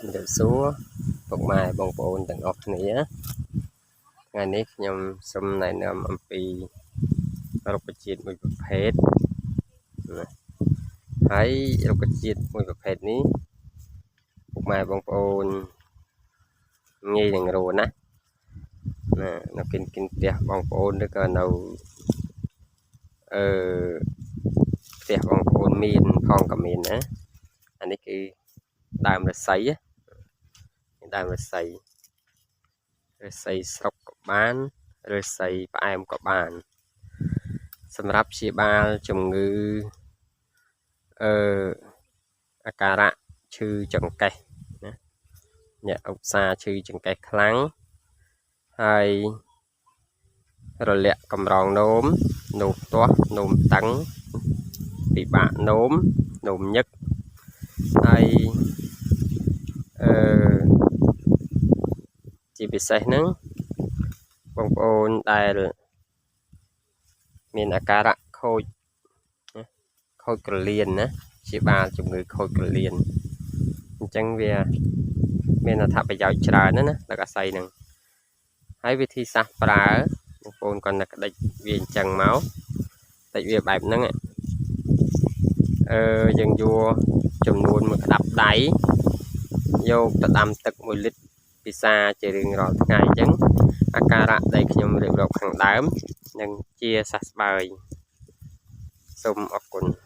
ជំរាបសួរពុកម៉ែបងប្អូនទាំងអស់គ្នាថ្ងៃនេះខ្ញុំសូមណែនាំអំពីរុក្ខជាតិមួយប្រភេទណាហើយរុក្ខជាតិមួយប្រភេទនេះពុកម៉ែបងប្អូនងាយនឹងរកណាណានៅគិនគិនផ្ទះបងប្អូនឬក៏នៅអឺផ្ទះបងប្អូនមានផងក៏មានណាអានេះគឺដើមឫស្សីដើមឫស្សីឫស្សីស្រុកក៏បានឫស្សីផ្អែមក៏បាន សម្រាប់ព្យាបាលជំងឺអឺអាការៈឈឺចង្កេះណាអ្នកឧស្សាហ៍ឈឺចង្កេះខ្លាំងហើយរលាក់កម្រងនោមនោមទាស់នោមតឹងពិបាកនោមនោមញឹកហើយអឺជាពិសេសហ្នឹងបងប្អូនដែលមានអាការៈខូចខូចក្រលៀនណាព្យាបាលជំងឺខូចក្រលៀនអញ្ចឹងវាមានអត្ថប្រយោជន៍ច្រើនណាស់ណាទឹកអាស័យហ្នឹងហើយវិធីសាស្ត្រប្រើបងប្អូនគាត់តែក្តិចវាអញ្ចឹងមកតិចវាបែបហ្នឹងអឺយើងយកចំនួនមួយក្តាប់ដៃយកទៅដាំទឹក1លីត្រពិសាជារៀងរាល់ថ្ងៃអញ្ចឹងអាការៈដែលខ្ញុំរៀបរាប់ខាងដើមនឹងជាសះស្បើយសូមអរគុណ។